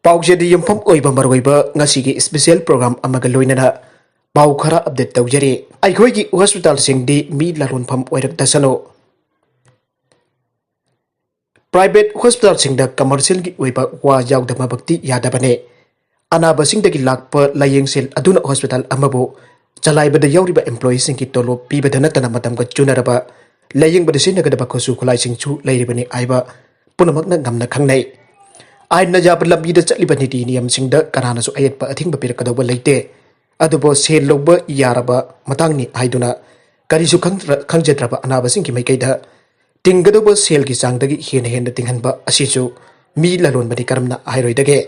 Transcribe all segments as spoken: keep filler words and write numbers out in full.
ꯄꯥꯎꯆꯦꯗ ꯌꯨꯝꯐꯝ ꯑꯣꯏꯕ ꯃꯔꯨꯑꯣꯏꯕ ꯉꯁꯤꯒꯤ special program ꯑꯃꯒ ꯂꯣꯏꯅꯅ ꯄꯥꯎ ꯈꯔ update ꯇꯧꯖꯔꯤ꯫ ꯑꯩꯈꯣꯏꯒꯤ hospitalꯁꯤꯡꯗꯤ ꯃꯤ ꯂꯥꯂꯣꯟꯐꯝ ꯑꯣꯏꯔꯛꯇꯁꯅꯨ꯫ Private hospitalꯁꯤꯡꯗ commercialꯒꯤ ꯑꯣꯏꯕ ꯋꯥ ꯌꯥꯎꯗꯕꯃꯛꯇꯤ ꯌꯥꯗꯕꯅꯤ꯫ ꯑꯅꯥꯕꯁꯤꯡꯗꯒꯤ ꯂꯥꯛꯄ ꯂꯥꯌꯦꯡ ꯁꯦꯜ ꯑꯗꯨꯅ hospital ꯑꯃꯕꯨ ꯆꯂꯥꯏꯕꯗ ꯌꯥꯎꯔꯤꯕ employeeꯁꯤꯡꯒꯤ ꯇꯣꯂꯣꯞ ꯄꯤꯕꯗ ꯅꯠꯇꯅ ꯃꯇꯝꯒ ꯆꯨꯅꯔꯕ ꯂꯥꯌꯦꯡꯕꯗ ꯁꯤꯖꯤꯟꯅꯒꯗꯕ ꯈꯨꯠꯁꯨ ꯈꯨꯠꯂꯥꯏꯁꯤꯡꯁꯨ ꯂꯩꯔꯤꯕꯅꯤ ꯍꯥꯏꯕ ꯄꯨꯝꯅꯃꯛꯅ ꯉꯝꯅ ꯈꯪꯅꯩ꯫ ꯑꯥꯏꯟꯅ ꯌꯥꯕ ꯂꯝꯕꯤꯗ ꯆꯠꯂꯤꯕ ꯅꯤꯇꯤ ꯅꯤꯌꯝꯁꯤꯡꯗ ꯀꯅꯥꯅꯁꯨ ꯑꯌꯦꯠꯄ ꯑꯊꯤꯡꯕ ꯄꯤꯔꯛꯀꯗꯧꯕ ꯂꯩꯇꯦ꯫ ꯑꯗꯨꯕꯨ ꯁꯦꯜ ꯂꯧꯕ ꯌꯥꯔꯕ ꯃꯇꯥꯡꯅꯤ ꯍꯥꯏꯗꯨꯅ ꯀꯔꯤꯁꯨ ꯈꯪꯗ꯭ꯔ-, ꯈꯪꯖꯗ꯭ꯔꯕ ꯑꯅꯥꯕꯁꯤꯡꯒꯤ ꯃꯥꯏꯀꯩꯗ ꯇꯤꯡꯒꯗꯧꯕ ꯁꯦꯜꯒꯤ ꯆꯥꯡꯗꯒꯤ ꯍꯦꯟꯅ ꯍꯦꯟꯅ ꯇꯤꯡꯍꯟꯕ ꯑꯁꯤꯁꯨ ꯃꯤ ꯂꯂꯣꯟꯕꯗꯤ ꯀꯔꯝꯅ ꯍꯥꯏꯔꯣꯏꯗꯒꯦ?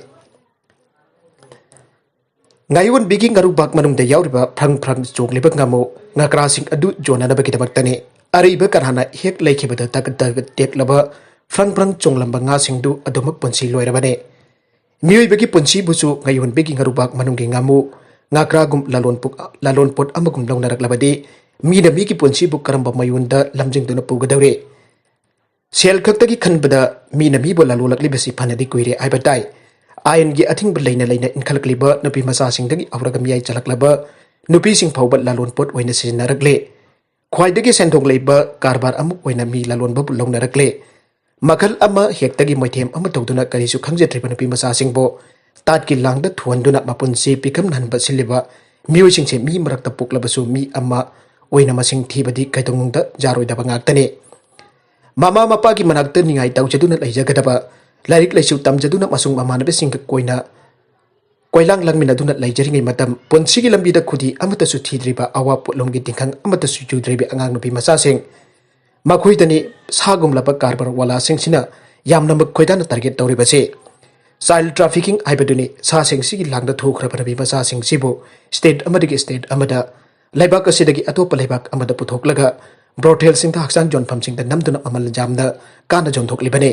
ꯉꯥꯌꯣꯟꯕꯤꯒꯤ ꯉꯥꯔꯨꯕꯥꯛ ꯃꯅꯨꯡꯗ ꯌꯥꯎꯔꯤꯕ ꯐ꯭ꯔꯪ ꯐ꯭ꯔꯪ ꯆꯣꯡꯂꯤꯕ ꯉꯥꯃꯨ ꯉꯥꯀ꯭ꯔꯥꯁꯤꯡ ꯑꯗꯨ ꯌꯣꯟꯅꯅꯕꯒꯤꯗꯃꯛꯇꯅꯤ꯫ ꯑꯔꯤꯕ ꯀꯅꯥꯅ ꯍꯦꯛ ꯂꯩꯈꯤꯕꯗ ꯇꯒꯠ ꯇꯒꯠ ꯇꯦꯛꯂꯕ ꯐ꯭ꯔꯪ ꯐ꯭ꯔꯪ ꯆꯣꯡꯂꯝꯕ ꯉꯥꯁꯤꯡꯗꯨ ꯑꯗꯨꯃꯛ ꯄꯨꯟꯁꯤ ꯂꯣꯏꯔꯕꯅꯤ꯫ ꯃꯤꯑꯣꯏꯕꯒꯤ ꯄꯨꯟꯁꯤꯕꯨꯁꯨ ꯉꯥꯌꯣꯟꯕꯤꯒꯤ ꯉꯥꯔꯨꯕꯥꯛ ꯃꯅꯨꯡꯒꯤ ꯉꯥꯃꯨ ꯉꯥꯀ꯭ꯔꯥꯒꯨꯝ ꯂꯂꯣꯟ ꯄꯨ-, ꯂꯂꯣꯟꯄꯣꯠ ꯑꯃꯒꯨꯝ ꯂꯧꯅꯔꯛꯂꯕꯗꯤ ꯃꯤꯅ ꯃꯤꯒꯤ ꯄꯨꯟꯁꯤꯕꯨ ꯀꯔꯝꯕ ꯃꯌꯣꯟꯗ ꯂꯝꯖꯤꯡꯗꯨꯅ ꯄꯨꯒꯗꯧꯔꯤ? ꯁꯦꯜ ꯈꯛꯇꯒꯤ ꯈꯟꯕꯗ ꯃꯤꯅ ꯃꯤꯕꯨ ꯂꯥꯂꯣꯜꯂꯛꯂꯤꯕꯁꯤ ꯐꯅꯗꯤ ꯀꯨꯏꯔꯦ ꯍꯥꯏꯕ ꯇꯥꯏ꯫ ꯑꯥꯏꯟꯒꯤ ꯑꯊꯤꯡꯕ ꯂꯩꯅ ꯂꯩꯅ ꯏꯟꯈꯠꯂꯛꯂꯤꯕ ꯅꯨꯄꯤ ꯃꯆꯥꯁꯤꯡꯗꯒꯤ ꯍꯧꯔꯒ ꯃꯤꯌꯥꯏ ꯆꯜꯂꯛꯂꯕ ꯅꯨꯄꯤꯁꯤꯡ ꯐꯥꯎꯕ ꯂꯂꯣꯟꯄꯣꯠ ꯑꯣꯏꯅ ꯁꯤꯖꯤꯟꯅꯔꯛꯂꯦ꯫ ꯈ꯭ꯋꯥꯏꯗꯒꯤ ꯁꯦꯟꯗꯣꯡ ꯂꯩꯕ ꯀꯔꯕꯥꯔ ꯑꯃ ꯑꯣꯏꯅ ꯃꯤ ꯂꯂꯣꯟꯕꯕꯨ ꯂꯧꯅꯔꯛꯂꯦ꯫ ꯃꯈꯜ ꯑꯃ ꯍꯦꯛꯇꯒꯤ ꯃꯣꯏꯊꯦꯝ ꯑꯃ ꯇꯧꯗꯨꯅ ꯀꯔꯤꯁꯨ ꯈꯪꯖꯗ꯭ꯔꯤꯕ ꯅꯨꯄꯤ ꯃꯆꯥꯁꯤꯡꯕꯨ ꯇꯥꯠꯀꯤ ꯂꯥꯡꯗ ꯊꯨꯍꯟꯗꯨꯅ ꯃꯄꯨꯟꯁꯤ ꯄꯤꯈꯝ ꯅꯟꯕ ꯁꯤꯜꯂꯤꯕ ꯃꯤꯑꯣꯏꯁꯤꯡꯁꯦ ꯃꯤ ꯃꯔꯛꯇ ꯄꯣꯛꯂꯕꯁꯨ ꯃꯤ ꯑꯃ ꯑꯣꯏꯅ ꯃꯁꯤꯡ ꯊꯤꯕꯗꯤ ꯀꯩꯗꯧꯅꯨꯡꯗ ꯌꯥꯔꯣꯏꯗꯕ ꯉꯥꯛꯇꯅꯤ꯫ ꯃꯃꯥ ꯃꯄꯥꯒꯤ ꯃꯅꯥꯛꯇ ꯅꯤꯡꯉꯥꯏ ꯇꯧꯖꯗꯨꯅ ꯂꯩꯖꯒꯗꯕ, ꯂꯥꯏꯔꯤꯛ ꯂꯥꯏꯁꯨ ꯇꯝꯖꯗꯨꯅ ꯃꯁꯨꯡ ꯃꯃꯥꯟꯅꯕꯁꯤꯡꯒ ꯀꯣꯏꯅ ꯀꯣꯏꯂꯥꯡ ꯂꯥꯡꯃꯤꯟꯅꯗꯨꯅ ꯂꯩꯖꯔꯤꯉꯩ ꯃꯇꯝ, ꯄꯨꯟꯁꯤꯒꯤ ꯂꯝꯕꯤꯗ ꯈꯨꯗꯤ ꯑꯃꯠꯇꯁꯨ ꯊꯤꯗ꯭ꯔꯤꯕ, ꯑꯋꯥ ꯄꯣꯠꯂꯨꯝꯒꯤ ꯇꯤꯡꯈꯪ ꯑꯃꯠꯇꯁꯨ ꯆꯨꯗ꯭ꯔꯤꯕ ꯑꯉꯥꯡ ꯅꯨꯄꯤ ꯃꯆꯥꯁꯤꯡ, ꯃꯈꯣꯏꯗꯅꯤ ꯁꯥꯒꯨꯝꯂꯕ ꯀꯔꯕꯥꯔ ꯋꯥꯂꯥꯁꯤꯡꯁꯤꯅ ꯌꯥꯝꯅꯃꯛ ꯈꯣꯏꯗꯥꯅ target ꯇꯧꯔꯤꯕꯁꯤ꯫ Child trafficking ꯍꯥꯏꯕꯗꯨꯅꯤ꯫ ꯁꯥꯁꯤꯡꯁꯤꯒꯤ ꯂꯥꯡꯗ ꯊꯨꯈ꯭ꯔꯕ ꯅꯨꯄꯤ ꯃꯆꯥꯁꯤꯡꯁꯤꯕꯨ state ꯑꯃꯗꯒꯤ state ꯑꯃꯗ, ꯂꯩꯕꯥꯛ ꯑꯁꯤꯗꯒꯤ ꯑꯇꯣꯞꯄ ꯂꯩꯕꯥꯛ ꯑꯃꯗ ꯄꯨꯊꯣꯛꯂꯒ brothelsꯁꯤꯡꯗ ꯍꯛꯆꯥꯡ ꯌꯣꯟꯐꯝꯁꯤꯡꯗ ꯅꯝꯗꯨꯅ ꯃꯃꯜ ꯌꯥꯝꯅ ꯀꯥꯅ ꯌꯣꯟꯊꯣꯛꯂꯤꯕꯅꯤ꯫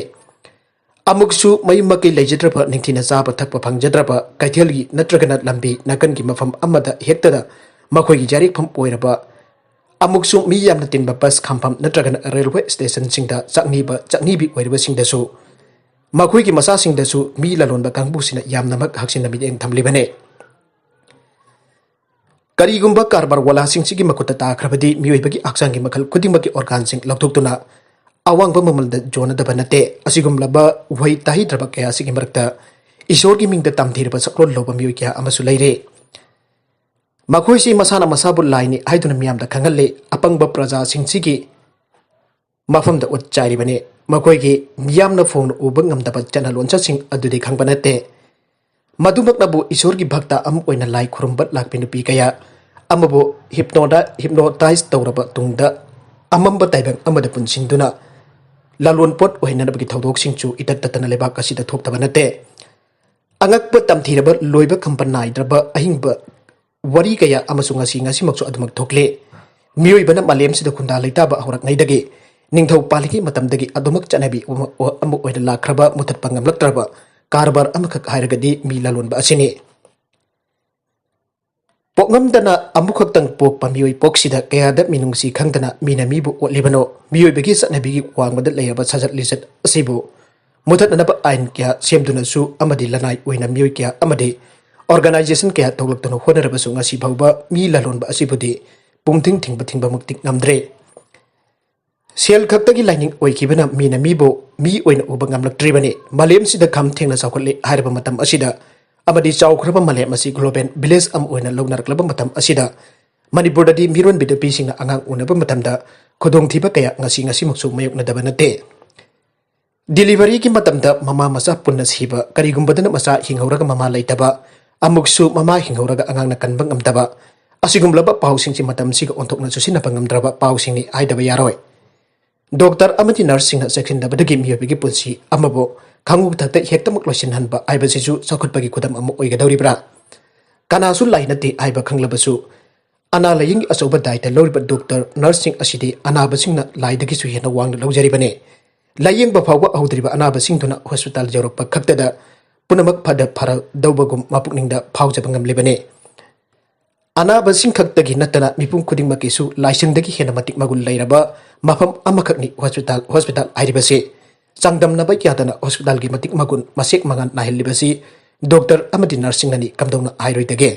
ꯑꯃꯨꯛꯁꯨ ꯃꯌꯨꯝ ꯃꯀꯩ ꯂꯩꯖꯗ꯭ꯔꯕ, ꯅꯤꯡꯊꯤꯅ ꯆꯥꯕ ꯊꯛꯄ ꯐꯪꯖꯗ꯭ꯔꯕ, ꯀꯩꯊꯦꯜꯒꯤ ꯅꯠꯇ꯭ꯔꯒꯅ ꯂꯝꯕꯤ ꯅꯥꯀꯟꯒꯤ ꯃꯐꯝ ꯑꯃꯗ ꯍꯦꯛꯇꯗ ꯃꯈꯣꯏꯒꯤ ꯌꯥꯔꯦꯛꯐꯝ ꯑꯣꯏꯔꯕ, ꯑꯃꯨꯛꯁꯨ ꯃꯤ ꯌꯥꯝꯅ ꯇꯤꯟꯕ bus ꯈꯥꯝꯐꯝ ꯅꯠꯇ꯭ꯔꯒꯅ railway stationꯁꯤꯡꯗ ꯆꯥꯛꯅꯤꯕ, ꯆꯥꯛꯅꯤꯕꯤ ꯑꯣꯏꯔꯤꯕꯁꯤꯡꯗꯁꯨ ꯃꯈꯣꯏꯒꯤ ꯃꯆꯥꯁꯤꯡꯗꯁꯨ ꯃꯤ ꯂꯂꯣꯟꯕ ꯀꯥꯡꯕꯨꯁꯤꯅ ꯌꯥꯝꯅꯃꯛ ꯍꯛꯆꯤꯟꯅ ꯃꯤꯠꯌꯦꯡ ꯊꯝꯂꯤꯕꯅꯤ꯫ ꯀꯔꯤꯒꯨꯝꯕ ꯀꯔꯕꯥꯔ ꯋꯥꯂꯥꯁꯤꯡꯁꯤꯒꯤ ꯃꯈꯨꯠꯇ ꯇꯥꯈ꯭ꯔꯕꯗꯤ ꯃꯤꯑꯣꯏꯕꯒꯤ ꯍꯛꯆꯥꯡꯒꯤ ꯃꯈꯜ ꯈꯨꯗꯤꯡꯃꯛꯀꯤ ꯑꯣꯔꯒꯥꯟꯁꯤꯡ ꯂꯧꯊꯣꯛꯇꯨꯅ ꯑꯋꯥꯡꯕ ꯃꯃꯜꯗ ꯌꯣꯟꯅꯗꯕ ꯅꯠꯇꯦ꯫ ꯑꯁꯤꯒꯨꯝꯂꯕ ꯎꯍꯩ ꯇꯥꯍꯩꯗ꯭ꯔꯕ ꯀꯌꯥꯁꯤꯒꯤ ꯃꯔꯛꯇ ꯏꯁꯣꯔꯒꯤ ꯃꯤꯡꯗ ꯇꯝꯊꯤꯔꯕ ꯁꯛꯂꯣꯟ ꯂꯧꯕ ꯃꯤꯑꯣꯏ ꯀꯌꯥ ꯑꯃꯁꯨ ꯂꯩꯔꯦ꯫ ꯃꯈꯣꯏꯁꯤ ꯃꯁꯥꯅ ꯃꯁꯥꯕꯨ ꯂꯥꯏꯅꯤ ꯍꯥꯏꯗꯨꯅ ꯃꯤꯌꯥꯝꯗ ꯈꯪꯍꯜꯂꯤ꯫ ꯑꯄꯪꯕ ꯄ꯭ꯔꯖꯥꯁꯤꯡꯁꯤꯒꯤ ꯃꯐꯝꯗ ꯑꯣꯠ ꯆꯥꯏꯔꯤꯕꯅꯤ꯫ ꯃꯈꯣꯏꯒꯤ ꯃꯤꯌꯥꯝꯅ ꯐꯣꯡꯅ ꯎꯕ ꯉꯝꯗꯕ ꯆꯠꯅ ꯂꯣꯟꯆꯠꯁꯤꯡ ꯑꯗꯨꯗꯤ ꯈꯪꯕ ꯅꯠꯇꯦ꯫ ꯃꯗꯨꯃꯛꯅꯕꯨ ꯏꯁꯣꯔꯒꯤ ꯚꯛꯇ ꯑꯃ ꯑꯣꯏꯅ ꯂꯥꯏ ꯈꯨꯔꯨꯝꯕ ꯂꯥꯛꯄꯤ ꯅꯨꯄꯤ ꯀꯌꯥ ꯑꯃꯕꯨ ꯍꯤꯞꯅꯣꯗ-, ꯍꯤꯞꯅꯣꯇꯥꯏꯖ ꯇꯧꯔꯕ ꯇꯨꯡꯗ ꯑꯃꯝꯕ ꯇꯥꯏꯕꯪ ꯑꯃꯗ ꯄꯨꯟꯁꯤꯟꯗꯨꯅ ꯂꯂꯣꯟ ꯄꯣꯠ ꯑꯣꯏꯍꯟꯅꯕꯒꯤ ꯊꯧꯗꯣꯛꯁꯤꯡꯁꯨ ꯏꯇꯠ ꯇꯠꯇꯅ ꯂꯩꯕꯥꯛ ꯑꯁꯤꯗ ꯊꯣꯛꯇꯕ ꯅꯠꯇꯦ꯫ ꯑꯉꯛꯄ ꯇꯝꯊꯤꯔꯕ ꯂꯣꯏꯕ ꯈꯝꯕ ꯅꯥꯏꯗ꯭ꯔꯕ ꯑꯍꯤꯡꯕ ꯋꯥꯔꯤ ꯀꯌꯥ ꯑꯃꯁꯨ ꯉꯁꯤ ꯉꯁꯤꯃꯛꯁꯨ ꯑꯗꯨꯃꯛ ꯊꯣꯛꯂꯤ꯫ ꯃꯤꯑꯣꯏꯕꯅ ꯃꯥꯂꯦꯝꯁꯤꯗ ꯈꯨꯟꯗꯥ ꯂꯩꯇꯥꯕ ꯍꯧꯔꯛꯉꯩꯗꯒꯤ ꯅꯤꯡꯊꯧ ꯄꯥꯜꯂꯤꯉꯩ ꯃꯇꯝꯗꯒꯤ ꯑꯗꯨꯃꯛ ꯆꯠꯅꯕꯤ ꯑꯃ, ꯑꯃ ꯑꯣꯏꯅ ꯂꯥꯛꯈ꯭ꯔꯕ, ꯃꯨꯊꯠꯄ ꯉꯝꯂꯛꯇ꯭ꯔꯕ ꯀꯔꯕꯥꯔ ꯑꯃꯈꯛ ꯍꯥꯏꯔꯒꯗꯤ ꯃꯤ ꯂꯂꯣꯟꯕ ꯑꯁꯤꯅꯤ꯫ ꯄꯣꯛꯉꯝꯗꯅ ꯑꯃꯨꯛꯈꯛꯇꯪ ꯄꯣꯛꯄ ꯃꯤꯑꯣꯏ ꯄꯣꯛꯁꯤꯗ ꯀꯌꯥꯗ ꯃꯤꯅꯨꯡꯁꯤ ꯈꯪꯗꯅ ꯃꯤꯅ ꯃꯤꯕꯨ ꯑꯣꯠꯂꯤꯕꯅꯣ? ꯃꯤꯑꯣꯏꯕꯒꯤ ꯆꯠꯅꯕꯤꯒꯤ ꯋꯥꯡꯃꯗ ꯂꯩꯔꯕ ꯁꯥꯖꯠ ꯂꯤꯆꯠ ꯑꯁꯤꯕꯨ ꯃꯨꯊꯠꯅꯅꯕ ꯑꯥꯏꯟ ꯀꯌꯥ ꯁꯦꯝꯗꯨꯅꯁꯨ ꯑꯃꯗꯤ ꯂꯅꯥꯏ ꯑꯣꯏꯅ ꯃꯤꯑꯣꯏ ꯀꯌꯥ ꯑꯃꯗꯤ organization ꯀꯌꯥ ꯊꯣꯛꯂꯛꯇꯨꯅ ꯍꯣꯠꯅꯔꯕꯁꯨ ꯉꯁꯤ ꯐꯥꯎꯕ ꯃꯤ ꯂꯂꯣꯟꯕ ꯑꯁꯤꯕꯨꯗꯤ ꯄꯨꯡꯊꯤꯡ ꯊꯤꯡꯕ ꯊꯤꯡꯕꯃꯛꯇꯤ ꯉꯝꯗ꯭ꯔꯦ꯫ ꯁꯦꯜ ꯈꯛꯇꯒꯤ ꯂꯥꯏꯅꯤꯡ ꯑꯣꯏꯈꯤꯕꯅ ꯃꯤꯅ ꯃꯤꯕꯨ ꯃꯤ ꯑꯣꯏꯅ ꯎꯕ ꯉꯝꯂꯛꯇ꯭ꯔꯤꯕꯅꯤ꯫ ꯃꯥꯂꯦꯝꯁꯤꯗ ꯈꯝ ꯊꯦꯡꯅ ꯆꯥꯎꯈꯠꯂꯦ ꯍꯥꯏꯔꯕ ꯃꯇꯝ ꯑꯁꯤꯗ ꯑꯃꯗꯤ ꯆꯥꯎꯈ꯭ꯔꯕ ꯃꯥꯂꯦꯝ ꯑꯁꯤ global village ꯑꯃ ꯑꯣꯏꯅ ꯂꯧꯅꯔꯛꯂꯕ ꯃꯇꯝ ꯑꯁꯤꯗ ꯃꯅꯤꯄꯨꯔꯗꯗꯤ ꯃꯤꯔꯣꯟꯕꯤ ꯅꯨꯄꯤꯁꯤꯡꯅ ꯑꯉꯥꯡ ꯎꯅꯕ ꯃꯇꯝꯗ ꯈꯨꯗꯣꯡꯊꯤꯕ ꯀꯌꯥ ꯉꯁꯤ ꯉꯁꯤꯃꯛꯁꯨ ꯃꯥꯌꯣꯛꯅꯗꯕ ꯅꯠꯇꯦ꯫ Deliveryꯒꯤ ꯃꯇꯝꯗ ꯃꯃꯥ ꯃꯆꯥ ꯄꯨꯟꯅ ꯁꯤꯕ, ꯀꯔꯤꯒꯨꯝꯕꯗꯅ ꯃꯆꯥ ꯍꯤꯡꯍꯧꯔꯒ ꯃꯃꯥ ꯂꯩꯇꯕ, ꯑꯃꯨꯛꯁꯨ ꯃꯃꯥ ꯍꯤꯡꯍꯧꯔꯒ ꯑꯉꯥꯡꯅ ꯀꯟꯕ ꯉꯝꯗꯕ, ꯑꯁꯤꯒꯨꯝꯂꯕ ꯄꯥꯎꯁꯤꯡꯁꯤ ꯃꯇꯝꯁꯤꯒ ꯑꯣꯟꯊꯣꯛꯅ ꯆꯨꯁꯤꯟꯅꯕ ꯉꯝꯗ꯭ꯔꯕ ꯄꯥꯎꯁꯤꯡꯅꯤ ꯍꯥꯏꯗꯕ ꯌꯥꯔꯣꯏ꯫ ꯗꯣꯛꯇꯔ ꯑꯃꯗꯤ ꯅꯔꯁꯁꯤꯡꯅ ꯆꯦꯛꯁꯤꯟꯗꯕꯗꯒꯤ ꯃꯤꯑꯣꯏꯕꯒꯤ ꯄꯨꯟꯁꯤ ꯑꯃꯕꯨ ꯈꯪꯉꯨ ꯊꯛꯇ ꯍꯦꯛꯇꯃꯛ ꯂꯣꯏꯁꯤꯟꯍꯟꯕ ꯍꯥꯏꯕꯁꯤꯁꯨ ꯆꯥꯎꯈꯠꯄꯒꯤ ꯈꯨꯗꯝ ꯑꯃ ꯑꯣꯏꯒꯗꯧꯔꯤꯕ꯭ꯔꯥ? ꯀꯅꯥꯁꯨ ꯂꯥꯏ ꯅꯠꯇꯦ ꯍꯥꯏꯕ ꯈꯪꯂꯕꯁꯨ, ꯑꯅꯥ ꯂꯥꯏꯌꯦꯡꯒꯤ ꯑꯆꯧꯕ ꯗꯥꯏꯇ ꯂꯧꯔꯤꯕ ꯗꯣꯛꯇꯔ, ꯅꯔꯁꯁꯤꯡ ꯑꯁꯤꯗꯤ ꯑꯅꯥꯕꯁꯤꯡꯅ ꯂꯥꯏꯗꯒꯤꯁꯨ ꯍꯦꯟꯅ ꯋꯥꯡꯅ ꯂꯧꯖꯔꯤꯕꯅꯤ꯫ ꯂꯥꯏꯌꯦꯡꯕ ꯐꯥꯎꯕ ꯍꯧꯗ꯭ꯔꯤꯕ ꯑꯅꯥꯕꯁꯤꯡꯗꯨꯅ ꯍꯣꯁꯄꯤꯇꯥꯜ ꯌꯧꯔꯛꯄ ꯈꯛꯇꯗ ꯄꯨꯝꯅꯃꯛ ꯐꯗ ꯐꯔꯗꯧꯕꯒꯨꯝ ꯃꯄꯨꯛꯅꯤꯡꯗ ꯐꯥꯎꯖꯕ ꯉꯝꯂꯤꯕꯅꯤ꯫ ꯑꯅꯥꯕꯁꯤꯡ ꯈꯛꯇꯒꯤ ꯅꯠꯇꯅ ꯃꯤꯄꯨꯝ ꯈꯨꯗꯤꯡꯃꯛꯀꯤꯁꯨ ꯂꯥꯏꯁꯪꯗꯒꯤ ꯍꯦꯟꯅ ꯃꯇꯤꯛ ꯃꯒꯨꯟ ꯂꯩꯔꯕ ꯃꯐꯝ ꯑꯃꯈꯛꯅꯤ ꯍꯣꯁꯄꯤꯇꯥꯜ, ꯍꯣꯁꯄꯤꯇꯥꯜ ꯍꯥꯏꯔꯤꯕꯁꯤ꯫ ꯆꯥꯡꯗꯝꯅꯕ ꯌꯥꯗꯅ ꯍꯣꯁꯄꯤꯇꯥꯜꯒꯤ ꯃꯇꯤꯛ ꯃꯒꯨꯟ ꯃꯁꯦꯛ ꯃꯉꯥꯜ ꯅꯥꯏꯍꯜꯂꯤꯕꯁꯤ ꯗꯣꯛꯇꯔ ꯑꯃꯗꯤ ꯅꯔꯁꯁꯤꯡꯅꯅꯤ ꯀꯝꯗꯧꯅ ꯍꯥꯏꯔꯣꯏꯗꯒꯦ?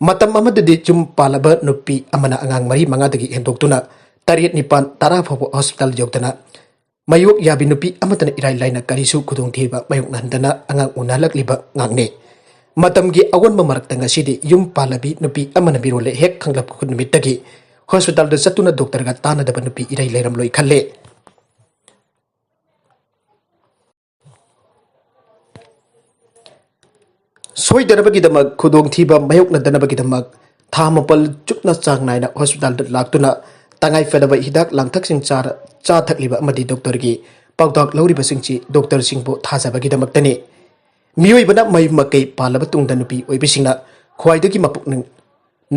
ꯃꯇꯝ ꯑꯃꯗꯗꯤ ꯌꯨꯝ ꯄꯥꯜꯂꯕ ꯅꯨꯄꯤ ꯑꯃꯅ ꯑꯉꯥꯡ ꯃꯔꯤ ꯃꯉꯥꯗꯒꯤ ꯍꯦꯟꯗꯣꯛꯇꯨꯅ ꯇꯔꯦꯠ, ꯅꯤꯄꯥꯟ, ꯇꯔꯥ ꯐꯥꯎꯕ ꯍꯣꯁꯄꯤꯇꯥꯜ ꯌꯧꯗꯅ ꯃꯌꯣꯛ ꯌꯥꯕꯤ ꯅꯨꯄꯤ ꯑꯃꯠꯇꯅ ꯏꯔꯥꯏ ꯂꯥꯏꯅ ꯀꯔꯤꯁꯨ ꯈꯨꯗꯣꯡꯊꯤꯕ ꯃꯥꯌꯣꯛꯅꯍꯟꯗꯅ ꯑꯉꯥꯡ ꯎꯅꯍꯜꯂꯛꯂꯤꯕ ꯉꯥꯛꯅꯤ꯫ ꯃꯇꯝꯒꯤ ꯑꯑꯣꯟꯕ ꯃꯔꯛꯇ ꯉꯁꯤꯗꯤ ꯌꯨꯝ ꯄꯥꯜꯂꯕꯤ ꯅꯨꯄꯤ ꯑꯃꯅ ꯃꯤꯔꯣꯜꯂꯦ ꯍꯦꯛ ꯈꯪꯂꯛꯄ ꯅꯨꯃꯤꯠꯇꯒꯤ ꯍꯣꯁꯄꯤꯇꯥꯜꯗ ꯆꯠꯇꯨꯅ ꯗꯣꯛꯇꯔꯒ ꯇꯥꯟꯅꯗꯕ ꯅꯨꯄꯤ ꯏꯔꯩ ꯂꯩꯔꯝꯂꯣꯏ ꯈꯜꯂꯦ꯫ ꯁꯣꯏꯗꯅꯕꯒꯤꯗꯃꯛ, ꯈꯨꯗꯣꯡꯊꯤꯕ ꯃꯥꯌꯣꯛꯅꯗꯅꯕꯒꯤꯗꯃꯛ ꯊꯥ ꯃꯥꯄꯜ ꯆꯨꯞꯅ ꯆꯥꯡ ꯅꯥꯏꯅ ꯍꯣꯁꯄꯤꯇꯥꯜꯗ ꯂꯥꯛꯇꯨꯅ ꯇꯉꯥꯏ ꯐꯗꯕ ꯍꯤꯗꯥꯛ ꯂꯥꯡꯊꯛꯁꯤꯡ ꯆꯥꯔ-, ꯆꯥ ꯊꯛꯂꯤꯕ ꯑꯃꯗꯤ ꯗꯣꯛꯇꯔꯒꯤ ꯄꯥꯎꯇꯥꯛ ꯂꯧꯔꯤꯕꯁꯤꯡꯁꯤ ꯗꯣꯛꯇꯔꯁꯤꯡꯕꯨ ꯊꯥꯖꯕꯒꯤꯗꯃꯛꯇꯅꯤ꯫ ꯃꯤꯑꯣꯏꯕꯅ ꯃꯌꯨꯝ ꯃꯀꯩ ꯄꯥꯜꯂꯕ ꯇꯨꯡꯗ ꯅꯨꯄꯤ ꯑꯣꯏꯕꯤꯁꯤꯡꯅ ꯈ꯭ꯋꯥꯏꯗꯒꯤ ꯃꯄꯨꯛꯅꯤꯡ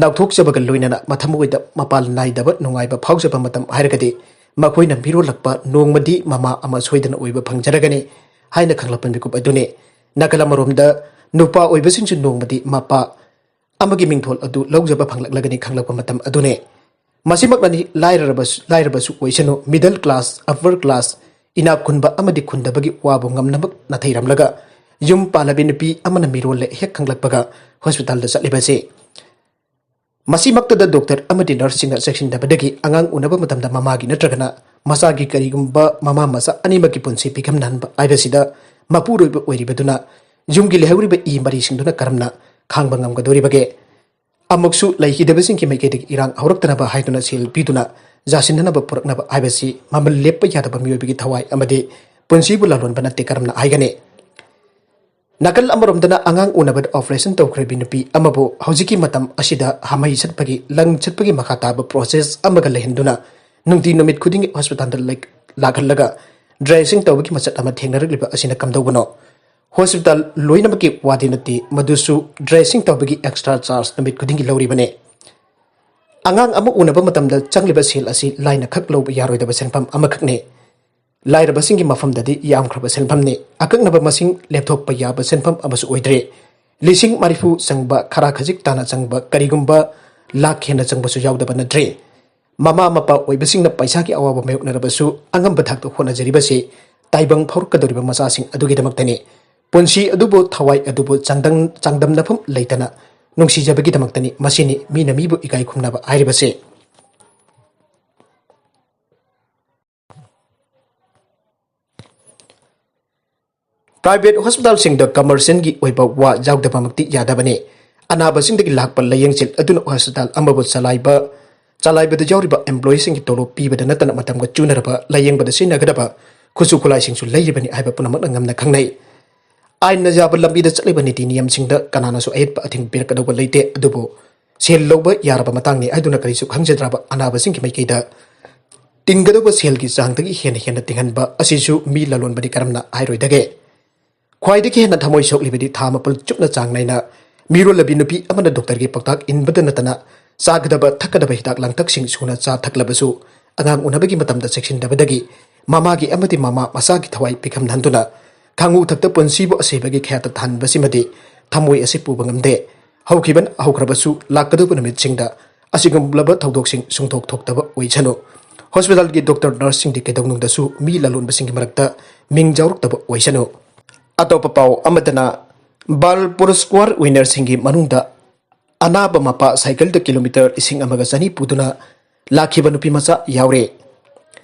ꯅꯥꯎꯊꯣꯛꯆꯕꯒ ꯂꯣꯏꯅꯅ ꯃꯊꯃꯣꯏꯗ ꯃꯄꯥꯟ ꯅꯥꯏꯗꯕ ꯅꯨꯡꯉꯥꯏꯕ ꯐꯥꯎꯖꯕ ꯃꯇꯝ ꯍꯥꯏꯔꯒꯗꯤ ꯃꯈꯣꯏꯅ ꯃꯤꯔꯣꯜꯂꯛꯄ ꯅꯣꯡꯃꯗꯤ ꯃꯃꯥ ꯑꯃ ꯁꯣꯏꯗꯅ ꯑꯣꯏꯕ ꯐꯪꯖꯔꯒꯅꯤ ꯍꯥꯏꯅ ꯈꯪꯂꯛꯄ ꯃꯤꯀꯨꯞ ꯑꯗꯨꯅꯤ꯫ ꯅꯥꯀꯜ ꯑꯃꯔꯣꯝꯗ ꯅꯨꯄꯥ ꯑꯣꯏꯕꯁꯤꯡꯁꯨ ꯅꯣꯡꯃꯗꯤ ꯃꯄꯥ ꯑꯃꯒꯤ ꯃꯤꯡꯊꯣꯜ ꯑꯗꯨ ꯂꯧꯖꯕ ꯐꯪꯂꯛꯂꯒꯅꯤ ꯈꯪꯂꯛꯄ ꯃꯇꯝ ꯑꯗꯨꯅꯤ꯫ ꯃꯁꯤꯃꯛꯅꯅꯤ, ꯂꯥꯏꯔꯔꯕꯁꯨ, ꯂꯥꯏꯔꯕꯁꯨ ꯑꯣꯏꯁꯅꯨ, middle class, upper class, ꯏꯅꯥꯛ ꯈꯨꯟꯕ ꯑꯃꯗꯤ ꯈꯨꯟꯗꯕꯒꯤ ꯋꯥꯕꯨ ꯉꯝꯅꯕ ꯅꯥꯊꯩꯔꯝꯂꯒ ꯌꯨꯝ ꯄꯥꯜꯂꯕꯤ ꯅꯨꯄꯤ ꯑꯃꯅ ꯃꯤꯔꯣꯜꯂꯦ ꯍꯦꯛ ꯈꯪꯂꯛꯄꯒ ꯍꯣꯁꯄꯤꯇꯥꯜꯗ ꯆꯠꯂꯤꯕꯁꯤ꯫ ꯃꯁꯤꯃꯛꯇꯗ ꯗꯣꯛꯇꯔ ꯑꯃꯗꯤ ꯅꯔꯁꯁꯤꯡꯅ ꯆꯦꯛꯁꯤꯟꯗꯕꯗꯒꯤ ꯑꯉꯥꯡ ꯎꯅꯕ ꯃꯇꯝꯗ ꯃꯃꯥꯒꯤ ꯅꯠꯇ꯭ꯔꯒꯅ ꯃꯆꯥꯒꯤ ꯀꯔꯤꯒꯨꯝꯕ ꯃꯃꯥ ꯃꯆꯥ ꯑꯅꯤꯃꯛꯀꯤ ꯄꯨꯟꯁꯤ ꯄꯤꯈꯝ ꯅꯍꯟꯕ ꯍꯥꯏꯕꯁꯤꯗ ꯃꯄꯨꯔꯣꯏꯕ ꯑꯣꯏꯔꯤꯕꯗꯨꯅ ꯌꯨꯝꯒꯤ ꯂꯩꯍꯧꯔꯤꯕ ꯏ ꯃꯔꯤꯁꯤꯡꯗꯨꯅ ꯀꯔꯝꯅ ꯈꯥꯡꯕ ꯉꯝꯒꯗꯧꯔꯤꯕꯒꯦ? ꯑꯃꯨꯛꯁꯨ ꯂꯩꯈꯤꯗꯕꯁꯤꯡꯒꯤ ꯃꯥꯏꯀꯩꯗꯒꯤ ꯏꯔꯥꯡ ꯍꯧꯔꯛꯇꯅꯕ ꯍꯥꯏꯗꯨꯅ ꯁꯦꯜ ꯄꯤꯗꯨꯅ ꯌꯥꯁꯤꯟꯅꯅꯕ ꯄꯨꯔꯛꯅꯕ ꯍꯥꯏꯕꯁꯤ ꯃꯃꯜ ꯂꯦꯞꯄ ꯌꯥꯗꯕ ꯃꯤꯑꯣꯏꯕꯒꯤ ꯊꯋꯥꯏ ꯑꯃꯗꯤ ꯄꯨꯟꯁꯤꯕꯨ ꯂꯥꯂꯣꯟꯕ ꯅꯠꯇꯦ, ꯀꯔꯝꯅ ꯍꯥꯏꯒꯅꯤ? ꯅꯥꯀꯜ ꯑꯃꯔꯣꯝꯗꯅ ꯑꯉꯥꯡ ꯎꯅꯕꯗ operation ꯇꯧꯈ꯭ꯔꯕꯤ ꯅꯨꯄꯤ ꯑꯃꯕꯨ ꯍꯧꯖꯤꯛꯀꯤ ꯃꯇꯝ ꯑꯁꯤꯗ ꯍꯥꯃꯩ ꯆꯠꯄꯒꯤ, ꯂꯪ ꯆꯠꯄꯒꯤ ꯃꯈꯥ ꯇꯥꯕ process ꯑꯃꯒ ꯂꯩꯍꯟꯗꯨꯅ ꯅꯨꯡꯇꯤ ꯅꯨꯃꯤꯠ ꯈꯨꯗꯤꯡꯒꯤ ꯍꯣꯁꯄꯤꯇꯥꯜꯗ ꯂꯩ-, ꯂꯥꯛꯍꯜꯂꯒ dressing ꯇꯧꯕꯒꯤ ꯃꯆꯠ ꯑꯃ ꯊꯦꯡꯅꯔꯛꯂꯤꯕ ꯑꯁꯤꯅ ꯀꯝꯗꯧꯕꯅꯣ? ꯍꯣꯁꯄꯤꯇꯥꯜ ꯂꯣꯏꯅꯃꯛꯀꯤ ꯋꯥꯗꯤ ꯅꯠꯇꯦ, ꯃꯗꯨꯁꯨ dressing ꯇꯧꯕꯒꯤ extra charge ꯅꯨꯃꯤꯠ ꯈꯨꯗꯤꯡꯒꯤ ꯂꯧꯔꯤꯕꯅꯤ꯫ ꯑꯉꯥꯡ ꯑꯃ ꯎꯅꯕ ꯃꯇꯝꯗ ꯆꯪꯂꯤꯕ ꯁꯦꯜ ꯑꯁꯤ ꯂꯥꯏꯅ ꯈꯛ ꯂꯧꯕ ꯌꯥꯔꯣꯏꯗꯕ ꯁꯦꯟꯐꯝ ꯑꯃꯈꯛꯅꯤ꯫ ꯂꯥꯏꯔꯕꯁꯤꯡꯒꯤ ꯃꯐꯝꯗꯗꯤ ꯌꯥꯝꯈ꯭ꯔꯕ ꯁꯦꯟꯐꯝꯅꯤ꯫ ꯑꯀꯛꯅꯕ ꯃꯁꯤꯡ ꯂꯦꯞꯊꯣꯛꯄ ꯌꯥꯕ ꯁꯦꯟꯐꯝ ꯑꯃꯁꯨ ꯑꯣꯏꯗ꯭ꯔꯦ꯫ ꯂꯤꯁꯤꯡ ꯃꯔꯤꯐꯨ ꯆꯪꯕ, ꯈꯔ ꯈꯖꯤꯛ ꯇꯥꯅ ꯆꯪꯕ, ꯀꯔꯤꯒꯨꯝꯕ ꯂꯥꯈ ꯍꯦꯟꯅ ꯆꯪꯕꯁꯨ ꯌꯥꯎꯗꯕ ꯅꯠꯇ꯭ꯔꯦ꯫ ꯃꯃꯥ ꯃꯄꯥ ꯑꯣꯏꯕꯁꯤꯡꯅ ꯄꯩꯁꯥꯒꯤ ꯑꯋꯥꯕ ꯃꯥꯌꯣꯛꯅꯔꯕꯁꯨ ꯑꯉꯝꯕ ꯊꯥꯛꯇ ꯍꯣꯠꯅꯖꯔꯤꯕꯁꯤ ꯇꯥꯏꯕꯪ ꯐꯥꯎꯔꯛꯀꯗꯧꯔꯤꯕ ꯃꯆꯥꯁꯤꯡ ꯑꯗꯨꯒꯤꯗꯃꯛꯇꯅꯤ꯫ ꯄꯨꯟꯁꯤ ꯑꯗꯨꯕꯨ, ꯊꯋꯥꯏ ꯑꯗꯨꯕꯨ ꯆꯥꯡꯗꯝ-, ꯆꯥꯡꯗꯝꯅꯐꯝ ꯂꯩꯇꯅ ꯅꯨꯡꯁꯤꯖꯕꯒꯤꯗꯃꯛꯇꯅꯤ꯫ ꯃꯁꯤꯅꯤ ꯃꯤꯅ ꯃꯤꯕꯨ ꯏꯀꯥꯏ ꯈꯨꯝꯅꯕ ꯍꯥꯏꯔꯤꯕꯁꯦ꯫ Private hospitalꯁꯤꯡꯗ commercialꯒꯤ ꯑꯣꯏꯕ ꯋꯥ ꯌꯥꯎꯗꯕꯃꯛꯇꯤ ꯌꯥꯗꯕꯅꯤ꯫ ꯑꯅꯥꯕꯁꯤꯡꯗꯒꯤ ꯂꯥꯛꯄ ꯂꯥꯌꯦꯡꯁꯤꯜ ꯑꯗꯨꯅ hospital ꯑꯃꯕꯨ ꯆꯂꯥꯏꯕ, ꯆꯂꯥꯏꯕꯗ ꯌꯥꯎꯔꯤꯕ employeeꯁꯤꯡꯒꯤ ꯇꯣꯂꯣꯞ ꯄꯤꯕꯗ ꯅꯠꯇꯅ ꯃꯇꯝꯒ ꯆꯨꯅꯔꯕ ꯂꯥꯌꯦꯡꯕꯗ ꯁꯤꯖꯤꯟꯅꯒꯗꯕ ꯈꯨꯠꯁꯨ ꯈꯨꯠꯂꯥꯏꯁꯤꯡꯁꯨ ꯂꯩꯔꯤꯕꯅꯤ ꯍꯥꯏꯕ ꯄꯨꯝꯅꯃꯛꯅ ꯉꯝꯅ ꯈꯪꯅꯩ꯫ ꯑꯥꯏꯟꯅ ꯌꯥꯕ ꯂꯝꯕꯤꯗ ꯆꯠꯂꯤꯕ ꯅꯤꯇꯤ ꯅꯤꯌꯝꯁꯤꯡꯗ ꯀꯅꯥꯅꯁꯨ ꯑꯌꯦꯠꯄ ꯑꯊꯤꯡ ꯄꯤꯔꯛꯀꯗꯧꯕ ꯂꯩꯇꯦ꯫ ꯑꯗꯨꯕꯨ ꯁꯦꯜ ꯂꯧꯕ ꯌꯥꯔꯕ ꯃꯇꯥꯡꯅꯤ ꯍꯥꯏꯗꯨꯅ ꯀꯔꯤꯁꯨ ꯈꯪꯖꯗ꯭ꯔꯕ ꯑꯅꯥꯕꯁꯤꯡꯒꯤ ꯃꯥꯏꯀꯩꯗ ꯇꯤꯡꯒꯗꯧꯕ ꯁꯦꯜꯒꯤ ꯆꯥꯡꯗꯒꯤ ꯍꯦꯟꯅ ꯍꯦꯟꯅ ꯇꯤꯡꯍꯟꯕ ꯑꯁꯤꯁꯨ ꯃꯤ ꯂꯂꯣꯟꯕꯗꯤ ꯀꯔꯝꯅ ꯍꯥꯏꯔꯣꯏꯗꯒꯦ? ꯈ꯭ꯋꯥꯏꯗꯒꯤ ꯍꯦꯟꯅ ꯊꯃꯣꯏ ꯁꯣꯛꯂꯤꯕꯗꯤ ꯊꯥ ꯃꯥꯄꯜ ꯆꯨꯞꯅ ꯆꯥꯡ ꯅꯥꯏꯅ ꯃꯤꯔꯣꯜꯂꯕꯤ ꯅꯨꯄꯤ ꯑꯃꯅ doctorꯒꯤ ꯄꯥꯎꯇꯥꯛ ꯏꯟꯕꯗ ꯅꯠꯇꯅ ꯆꯥꯒꯗꯕ ꯊꯛꯀꯗꯕ ꯍꯤꯗꯥꯛ ꯂꯥꯡꯊꯛꯁꯤꯡ ꯁꯨꯅ ꯆꯥ ꯊꯛꯂꯕꯁꯨ ꯑꯉꯥꯡ ꯎꯅꯕꯒꯤ ꯃꯇꯝꯗ ꯆꯦꯛꯁꯤꯟꯗꯕꯗꯒꯤ ꯃꯃꯥꯒꯤ ꯑꯃꯗꯤ ꯃꯃꯥ ꯃꯆꯥꯒꯤ ꯊꯋꯥꯏ ꯄꯤꯈꯝ ꯅꯟꯗꯨꯅ ꯈꯥꯡꯉꯨ ꯊꯛꯇ ꯄꯨꯟꯁꯤꯕꯨ ꯑꯁꯤꯕꯒꯤ ꯈꯌꯥꯠꯇ ꯊꯥꯍꯟꯕꯁꯤꯃꯗꯤ ꯊꯃꯣꯏ ꯑꯁꯤ ꯄꯨꯕ ꯉꯝꯗꯦ꯫ ꯍꯧꯈꯤꯕ ꯍꯧꯈ꯭ꯔꯕꯁꯨ ꯂꯥꯛꯀꯗꯧꯕ ꯅꯨꯃꯤꯠꯁꯤꯡꯗ ꯑꯁꯤꯒꯨꯝꯂꯕ ꯊꯧꯗꯣꯛꯁꯤꯡ ꯁꯨꯡꯊꯣꯛ ꯊꯣꯛꯇꯕ ꯑꯣꯏꯁꯅꯨ꯫ Hospitalꯒꯤ doctor nurseꯁꯤꯡꯗꯤ ꯀꯩꯗꯧꯅꯨꯡꯗꯁꯨ ꯃꯤ ꯂꯂꯣꯟꯕꯁꯤꯡꯒꯤ ꯃꯔꯛꯇ ꯃꯤꯡ ꯌꯥꯎꯔꯛꯇꯕ ꯑꯣꯏꯁꯅꯨ꯫ ꯑꯇꯣꯞꯄ ꯄꯥꯎ ꯑꯃꯗꯅ, ꯕꯥꯜ ꯄꯨꯔꯁꯀ꯭ꯋꯥꯔ winnerꯁꯤꯡꯒꯤ ꯃꯅꯨꯡꯗ ꯑꯅꯥꯕ ꯃꯄꯥ cycleꯗ kilometre ꯂꯤꯁꯤꯡ ꯑꯃꯒ ꯆꯅꯤ ꯄꯨꯗꯨꯅ ꯂꯥꯛꯈꯤꯕ ꯅꯨꯄꯤ ꯃꯆꯥ ꯌꯥꯎꯔꯦ꯫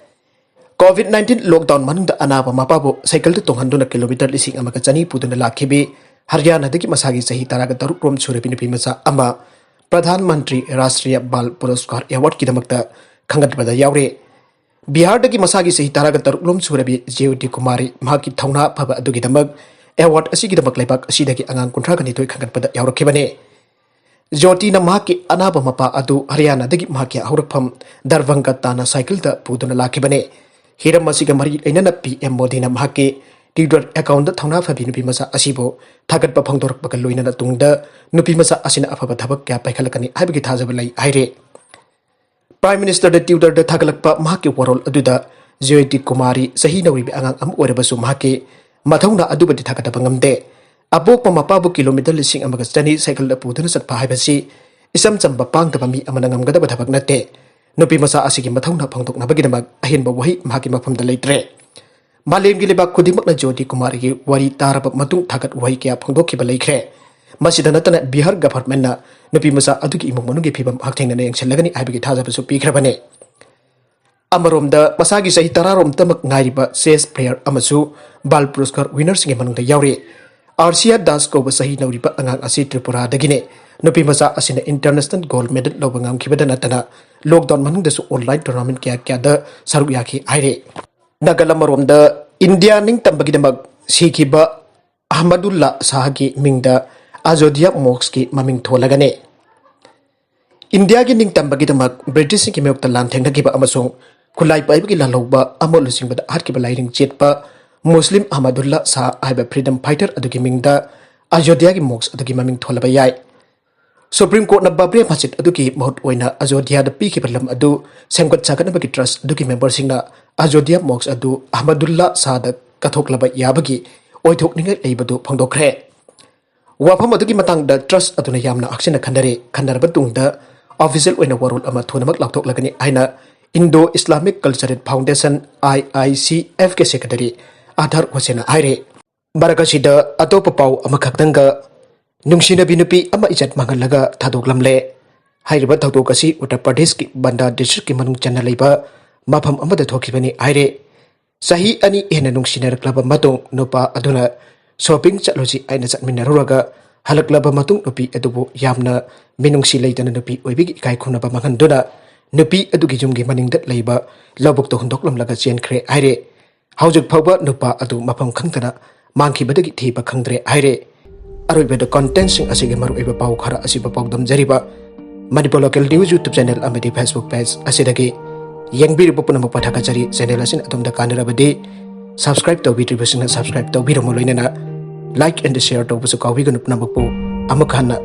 Covid nineteen lockdown ꯃꯅꯨꯡꯗ ꯑꯅꯥꯕ ꯃꯄꯥꯕꯨ cycleꯗ ꯇꯣꯡꯍꯟꯗꯨꯅ kilometre ꯂꯤꯁꯤꯡ ꯑꯃꯒ ꯆꯅꯤ ꯄꯨꯗꯨꯅ ꯂꯥꯛꯈꯤꯕꯤ ꯍꯔꯤꯌꯥꯅꯥꯗꯒꯤ ꯃꯁꯥꯒꯤ ꯆꯍꯤ ꯇꯔꯥꯒ ꯇꯔꯨꯛ ꯔꯣꯝ ꯁꯨꯔꯕꯤ ꯅꯨꯄꯤ ꯃꯆꯥ ꯑꯃ ꯄ꯭ꯔꯙꯥꯟ ꯃꯟꯇ꯭ꯔꯤ ꯔꯥꯁꯇ꯭ꯔꯤꯌ ꯕꯥꯜ ꯄꯨꯔꯁꯀꯥꯔ awardꯀꯤꯗꯃꯛꯇ ꯈꯟꯒꯠꯄꯗ ꯌꯥꯎꯔꯦ꯫ ꯕꯤꯍꯥꯔꯗꯒꯤ ꯃꯁꯥꯒꯤ ꯆꯍꯤ ꯇꯔꯥꯒ ꯇꯔꯨꯛ ꯂꯣꯝ ꯁꯨꯔꯕꯤ ꯖ꯭ꯌꯣꯇꯤ ꯀꯨꯃꯥꯔꯤ ꯃꯍꯥꯛꯀꯤ ꯊꯧꯅꯥ ꯐꯕ ꯑꯗꯨꯒꯤꯗꯃꯛ award ꯑꯁꯤꯒꯤꯗꯃꯛ ꯂꯩꯕꯥꯛ ꯑꯁꯤꯗꯒꯤ ꯑꯉꯥꯡ ꯀꯨꯟꯊ꯭ꯔꯥꯒ ꯅꯤꯊꯣꯏ ꯈꯟꯒꯠꯄꯗ ꯌꯥꯎꯔꯛꯈꯤꯕꯅꯤ꯫ ꯖ꯭ꯌꯣꯇꯤꯅ ꯃꯍꯥꯛꯀꯤ ꯑꯅꯥꯕ ꯃꯄꯥ ꯑꯗꯨ ꯍꯔꯤꯌꯥꯅꯥꯗꯒꯤ ꯃꯍꯥꯛꯀꯤ ꯍꯧꯔꯛꯐꯝ ꯗꯔꯚꯪꯒ ꯇꯥꯟꯅ cycleꯗ ꯄꯨꯗꯨꯅ ꯂꯥꯛꯈꯤꯕꯅꯤ꯫ ꯍꯤꯔꯝ ꯑꯁꯤꯒ ꯃꯔꯤ ꯂꯩꯅꯅ ꯄꯤ ꯑꯦꯝ ꯃꯣꯗꯤꯅ ꯃꯍꯥꯛꯀꯤ Twitter accountꯗ ꯊꯧꯅꯥ ꯐꯕꯤ ꯅꯨꯄꯤ ꯃꯆꯥ ꯑꯁꯤꯕꯨ ꯊꯥꯒꯠꯄ ꯐꯣꯡꯗꯣꯔꯛꯄꯒ ꯂꯣꯏꯅꯅ ꯇꯨꯡꯗ ꯅꯨꯄꯤ ꯃꯆꯥ ꯑꯁꯤꯅ ꯑꯐꯕ ꯊꯕꯛ ꯀꯌꯥ ꯄꯥꯏꯈꯠꯂꯛꯀꯅꯤ ꯍꯥꯏꯕꯒꯤ ꯊꯥꯖꯕ ꯂꯩ ꯍꯥꯏꯔꯤ꯫ Prime Ministerꯗ Twitterꯗ ꯊꯥꯒꯠꯂꯛꯄ ꯃꯍꯥꯛꯀꯤ ꯋꯥꯔꯣꯜ ꯑꯗꯨꯗ ꯖ꯭ꯌꯣꯇꯤ ꯀꯨꯃꯥꯔꯤ ꯆꯍꯤ ꯅꯧꯔꯤꯕ ꯑꯉꯥꯡ ꯑꯃ ꯑꯣꯏꯔꯕꯁꯨ ꯃꯍꯥꯛꯀꯤ ꯃꯊꯧꯅꯥ ꯑꯗꯨꯕꯨꯗꯤ ꯊꯥꯒꯠꯇꯕ ꯉꯝꯗꯦ꯫ ꯑꯄꯣꯛꯄ ꯃꯄꯥꯕꯨ kilometre ꯂꯤꯁꯤꯡ ꯑꯃꯒ ꯆꯅꯤ cycleꯗ ꯄꯨꯗꯨꯅ ꯆꯠꯄ ꯍꯥꯏꯕꯁꯤ ꯏꯆꯝ ꯆꯝꯕ ꯄꯥꯡꯗꯕ ꯃꯤ ꯑꯃꯅ ꯉꯝꯒꯗꯕ ꯊꯕꯛ ꯅꯠꯇꯦ꯫ ꯅꯨꯄꯤ ꯃꯆꯥ ꯑꯁꯤꯒꯤ ꯃꯊꯧꯅꯥ ꯐꯣꯡꯗꯣꯛꯅꯕꯒꯤꯗꯃꯛ ꯑꯍꯦꯟꯕ ꯋꯥꯍꯩ ꯃꯍꯥꯛꯀꯤ ꯃꯐꯝꯗ ꯂꯩꯇ꯭ꯔꯦ꯫ ꯃꯥꯂꯦꯝꯒꯤ ꯂꯩꯕꯥꯛ ꯈꯨꯗꯤꯡꯃꯛꯅ ꯖ꯭ꯌꯣꯇꯤ ꯀꯨꯃꯥꯔꯤꯒꯤ ꯋꯥꯔꯤ ꯇꯥꯔꯕ ꯃꯇꯨꯡ ꯊꯥꯒꯠ ꯋꯥꯍꯩ ꯀꯌꯥ ꯐꯣꯡꯗꯣꯛꯈꯤꯕ ꯂꯩꯈ꯭ꯔꯦ꯫ ꯃꯁꯤꯗ ꯅꯠꯇꯅ ꯕꯤꯍꯥꯔ ꯒꯚꯔꯟꯃꯦꯟꯠꯅ ꯅꯨꯄꯤ ꯃꯆꯥ ꯑꯗꯨꯒꯤ ꯏꯃꯨꯡ ꯃꯅꯨꯡꯒꯤ ꯐꯤꯕꯝ ꯍꯛꯊꯦꯡꯅꯅ ꯌꯦꯡꯁꯤꯜꯂꯒꯅꯤ ꯍꯥꯏꯕꯒꯤ ꯊꯥꯖꯕꯁꯨ ꯄꯤꯈ꯭ꯔꯕꯅꯤ꯫ ꯑꯃꯔꯣꯝꯗ ꯃꯁꯥꯒꯤ ꯆꯍꯤ ꯇꯔꯥꯔꯣꯝꯇꯃꯛ ꯉꯥꯏꯔꯤꯕ ꯆꯦꯁ ꯄ꯭ꯂꯦꯌꯔ ꯑꯃꯁꯨ ꯕꯥꯜ ꯄꯨꯔꯁꯀꯥꯔ ꯋꯤꯅꯔꯁꯤꯡꯒꯤ ꯃꯅꯨꯡꯗ ꯌꯥꯎꯔꯤ꯫ ꯑꯥꯔꯁꯤꯌꯥ ꯗꯥꯁ ꯀꯧꯕ ꯆꯍꯤ ꯅꯧꯔꯤꯕ ꯑꯉꯥꯡ ꯑꯁꯤ ꯇ꯭ꯔꯤꯄꯨꯔꯥꯗꯒꯤꯅꯤ꯫ ꯅꯨꯄꯤ ꯃꯆꯥ ꯑꯁꯤꯅ ꯏꯟꯇꯔꯅꯦꯁꯅꯦꯜ ꯒꯣꯜꯗ ꯃꯦꯗꯜ ꯂꯧꯕ ꯉꯝꯈꯤꯕꯗ ꯅꯠꯇꯅ ꯂꯣꯛꯗꯥꯎꯟ ꯃꯅꯨꯡꯗꯁꯨ ꯑꯣꯟꯂꯥꯏꯟ ꯇꯣꯔꯅꯥꯃꯦꯟꯠ ꯀꯌꯥ ꯀꯌꯥꯗ ꯁꯔꯨꯛ ꯌꯥꯈꯤ ꯍꯥꯏꯔꯤ꯫ ꯅꯥꯒꯜ ꯑꯃꯔꯣꯝꯗ ꯏꯟꯗꯤꯌꯥ ꯅꯤꯡꯇꯝꯕꯒꯤꯗꯃꯛ ꯁꯤꯈꯤꯕ ꯑꯍꯃꯗꯨꯜꯂꯥ ꯁꯥꯍꯒꯤ ꯃꯤꯡꯗ ꯑꯖꯣꯙꯤꯌꯥ ꯃꯣꯛꯁꯀꯤ ꯃꯃꯤꯡ ꯊꯣꯜꯂꯒꯅꯤ꯫ ꯏꯟꯗꯤꯌꯥꯒꯤ ꯅꯤꯡꯇꯝꯕꯒꯤꯗꯃꯛ ꯕ꯭ꯔꯤꯇꯤꯁꯁꯤꯡꯒꯤ ꯃꯥꯌꯣꯛꯇ ꯂꯥꯟꯊꯦꯡꯅꯈꯤꯕ ꯑꯃꯁꯨꯡ ꯈꯨꯠꯂꯥꯏ ꯄꯥꯏꯕꯒꯤ ꯂꯥꯜꯍꯧꯕ ꯑꯃ ꯂꯨꯆꯤꯡꯕꯗ ꯍꯥꯠꯈꯤꯕ ꯂꯥꯏꯅꯤꯡ ꯆꯦꯠꯄ ꯃꯨꯁꯂꯤꯝ ꯑꯍꯃꯗꯨꯜꯂꯥ ꯁꯥꯍ ꯍꯥꯏꯕ ꯐ꯭ꯔꯤꯗꯝ ꯐꯥꯏꯇꯔ ꯑꯗꯨꯒꯤ ꯃꯤꯡꯗ ꯑꯖꯣꯙꯤꯌꯥꯒꯤ ꯃꯣꯛꯁ ꯑꯗꯨꯒꯤ ꯃꯃꯤꯡ ꯊꯣꯜꯂꯕ ꯌꯥꯏ꯫ ꯁꯨꯄ꯭ꯔꯤꯝ ꯀꯣꯔꯠꯅ ꯕꯥꯕ꯭ꯔꯤ ꯃꯁꯖꯤꯗ ꯑꯗꯨꯒꯤ ꯃꯍꯨꯠ ꯑꯣꯏꯅ ꯑꯖꯣꯙꯤꯌꯥꯗ ꯄꯤꯈꯤꯕ ꯂꯝ ꯑꯗꯨ ꯁꯦꯝꯒꯠ ꯁꯥꯒꯠꯅꯕꯒꯤ ꯇ꯭ꯔꯁ ꯑꯗꯨꯒꯤ ꯃꯦꯝꯕꯔꯁꯤꯡꯅ ꯑꯖꯣꯙꯤꯌꯥ ꯃꯣꯛꯁ ꯑꯗꯨ ꯑꯍꯃꯗꯨꯜꯂꯥ ꯁꯥꯍꯗ ꯀꯠꯊꯣꯛꯂꯕ ꯌꯥꯕꯒꯤ ꯑꯣꯏꯊꯣꯛꯅꯤꯡꯉꯥꯏ ꯂꯩꯕꯗꯨ ꯐꯣꯡꯗꯣꯛꯈ꯭ꯔꯦ꯫ ꯋꯥꯐꯝ ꯑꯗꯨꯒꯤ ꯃꯇꯥꯡꯗ ꯇ꯭ꯔꯁ ꯑꯗꯨꯅ ꯌꯥꯝꯅ ꯍꯛꯆꯤꯟꯅ ꯈꯟꯅꯔꯦ꯫ ꯈꯟꯅꯔꯕ ꯇꯨꯡꯗ ꯑꯣꯐꯤꯁꯤꯌꯦꯜ ꯑꯣꯏꯅ ꯋꯥꯔꯣꯜ ꯑꯃ ꯊꯨꯅꯃꯛ ꯂꯥꯎꯊꯣꯛꯂꯒꯅꯤ ꯍꯥꯏꯅ Indo Islamic cultural foundation, I I C ꯑꯦꯐꯀꯤ ꯁꯦꯀ꯭ꯔꯦꯇꯔꯤ ꯑꯊꯥꯔ ꯍꯨꯁꯦꯟꯅ ꯍꯥꯏꯔꯦ꯫ ꯃꯔꯛ ꯑꯁꯤꯗ ꯑꯇꯣꯞꯄ ꯄꯥꯎ ꯑꯃꯈꯛꯇꯪꯒ, ꯅꯨꯡꯁꯤꯅꯕꯤ ꯅꯨꯄꯤ ꯑꯃ ꯏꯖꯠ ꯃꯥꯡꯍꯜꯂꯒ ꯊꯥꯗꯣꯛꯂꯝꯂꯦ꯫ ꯍꯥꯏꯔꯤꯕ ꯊꯧꯗꯣꯛ ꯑꯁꯤ ꯎꯠꯇꯔ ꯄ꯭ꯔꯗꯦꯁꯀꯤ ꯕꯟꯗꯥ ꯗꯤꯁꯇ꯭ꯔꯤꯛꯀꯤ ꯃꯅꯨꯡ ꯆꯟꯅ ꯂꯩꯕ ꯃꯐꯝ ꯑꯃꯗ ꯊꯣꯛꯈꯤꯕꯅꯤ ꯍꯥꯏꯔꯦ꯫ ꯆꯍꯤ ꯑꯅꯤ ꯍꯦꯟꯅ ꯅꯨꯡꯁꯤꯅꯔꯛꯂꯕ ꯃꯇꯨꯡ ꯅꯨꯄꯥ ꯑꯗꯨꯅ ꯁꯣꯄꯤꯡ ꯆꯠꯂꯨꯁꯤ ꯍꯥꯏꯅ ꯆꯠꯃꯤꯟꯅꯔꯨꯔꯒ ꯍꯜꯂꯛꯂꯕ ꯃꯇꯨꯡ ꯅꯨꯄꯤ ꯑꯗꯨꯕꯨ ꯌꯥꯝꯅ ꯃꯤꯅꯨꯡꯁꯤ ꯂꯩꯇꯅ ꯅꯨꯄꯤ ꯑꯣꯏꯕꯒꯤ ꯏꯀꯥꯏ ꯈꯨꯝꯅꯕ ꯃꯥꯡꯍꯟꯗꯨꯅ ꯅꯨꯄꯤ ꯑꯗꯨꯒꯤ ꯌꯨꯝꯒꯤ ꯃꯅꯤꯡꯗ ꯂꯩꯕ ꯂꯧꯕꯨꯛꯇ ꯍꯨꯟꯗꯣꯛꯂꯝꯂꯒ ꯆꯦꯟꯈ꯭ꯔꯦ ꯍꯥꯏꯔꯦ꯫ ꯍꯧꯖꯤꯛ ꯐꯥꯎꯕ ꯅꯨꯄꯥ ꯑꯗꯨ ꯃꯐꯝ ꯈꯪꯗꯅ ꯃꯥꯡꯈꯤꯕꯗꯒꯤ ꯊꯤꯕ ꯈꯪꯗ꯭ꯔꯦ ꯍꯥꯏꯔꯦ꯫ ꯑꯔꯣꯏꯕꯗ ꯀꯟꯇꯦꯟꯠꯁꯤꯡ ꯑꯁꯤꯒꯤ ꯃꯔꯨꯑꯣꯏꯕ ꯄꯥꯎ ꯈꯔ ꯑꯁꯤꯕꯨ ꯄꯥꯎꯗꯝꯖꯔꯤꯕ Manipur local news YouTube channel ꯑꯃꯗꯤ ꯐꯦꯁꯕꯨꯛ ꯄꯦꯖ ꯑꯁꯤꯗꯒꯤ ꯌꯦꯡꯕꯤꯔꯤꯕ ꯄꯨꯝꯅꯃꯛꯄꯨ ꯊꯥꯒꯠꯆꯔꯤ꯫ ꯆꯦꯅꯦꯜ ꯑꯁꯤꯅ ꯑꯗꯣꯝꯗ ꯀꯥꯟꯅꯔꯕꯗꯤ ꯁꯕꯁꯀ꯭ꯔꯥꯏꯕ ꯇꯧꯕꯤꯗ꯭ꯔꯤꯕꯁꯤꯡꯅ ꯁꯕꯁꯀ꯭ꯔꯥꯏꯕ ꯇꯧꯕꯤꯔꯝꯃꯨ, ꯂꯣꯏꯅꯅ ꯂꯥꯏꯛ ꯑꯦꯟ ꯁꯤꯌꯔ ꯇꯧꯕꯁꯨ ꯀꯥꯎꯕꯤꯒꯅꯨ꯫ ꯄꯨꯝꯅꯃꯛꯄꯨ ꯑꯃꯨꯛ ꯍꯟꯅ